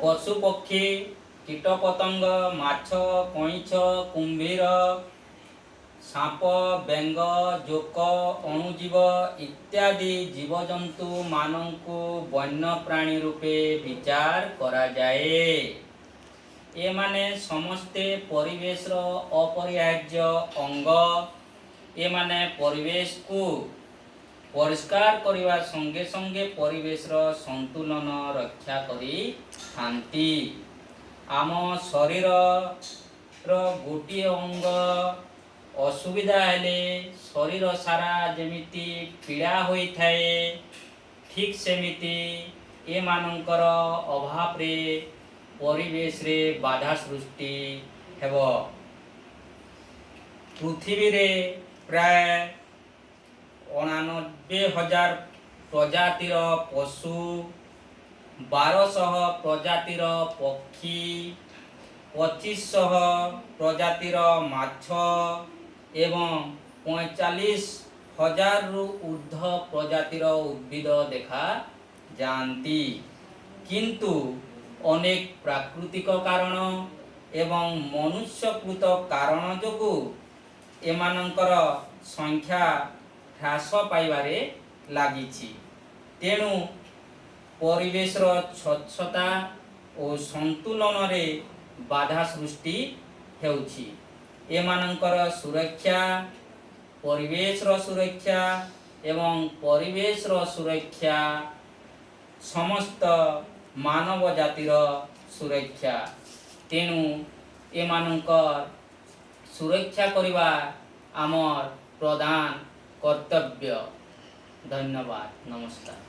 ପଶୁପକ୍ଷୀ, କୀଟପତଙ୍ଗ, ମାଛ, କଇଁଛ, କୁମ୍ଭୀର, ସାପ, ବେଙ୍ଗ, ଜୋକ, ଅଣୁଜୀବ ଇତ୍ୟାଦି ଜୀବଜନ୍ତୁମାନଙ୍କୁ ବନ୍ୟପ୍ରାଣୀ ରୂପେ ବିଚାର କରାଯାଏ। ଏମାନେ ସମସ୍ତେ ପରିବେଶର ଅପରିହାର୍ଯ୍ୟ ଅଙ୍ଗ। ଏମାନେ ପରିବେଶକୁ ପରିଷ୍କାର କରିବା ସଙ୍ଗେ ସଙ୍ଗେ ପରିବେଶର ସନ୍ତୁଳନ ରକ୍ଷା କରିଥାନ୍ତି। ଆମ ଶରୀରର ଗୋଟିଏ ଅଙ୍ଗ ଅସୁବିଧା ହେଲେ ଶରୀର ସାରା ଯେମିତି ପୀଡ଼ା ହୋଇଥାଏ, ଠିକ୍ ସେମିତି ଏମାନଙ୍କର ଅଭାବରେ ପରିବେଶରେ ବାଧା ସୃଷ୍ଟି ହେବ। ପୃଥିବୀରେ ପ୍ରାୟ 89,000 ପ୍ରଜାତିର ପଶୁ, 1200 ପ୍ରଜାତିର ପକ୍ଷୀ, 2500 ପ୍ରଜାତିର ମାଛ ଏବଂ 45,000ରୁ ଉର୍ଦ୍ଧ୍ୱ ପ୍ରଜାତିର ଉଦ୍ଭିଦ ଦେଖାଯାଆନ୍ତି। କିନ୍ତୁ ଅନେକ ପ୍ରାକୃତିକ କାରଣ ଏବଂ ମନୁଷ୍ୟକୃତ କାରଣ ଯୋଗୁଁ ଏମାନଙ୍କର ସଂଖ୍ୟା ହ୍ରାସ ପାଇବାରେ ଲାଗିଛି। ତେଣୁ ପରିବେଶର ସ୍ୱଚ୍ଛତା ଓ ସନ୍ତୁଳନରେ ବାଧା ସୃଷ୍ଟି ହେଉଛି। ଏମାନଙ୍କର ସୁରକ୍ଷା ପରିବେଶର ସୁରକ୍ଷା ଏବଂ ପରିବେଶର ସୁରକ୍ଷା ସମସ୍ତ ମାନବ ଜାତିର ସୁରକ୍ଷା। ତେଣୁ ଏମାନଙ୍କ ସୁରକ୍ଷା କରିବା ଆମର ପ୍ରଧାନ କର୍ତ୍ତବ୍ୟ। ଧନ୍ୟବାଦ, ନମସ୍କାର।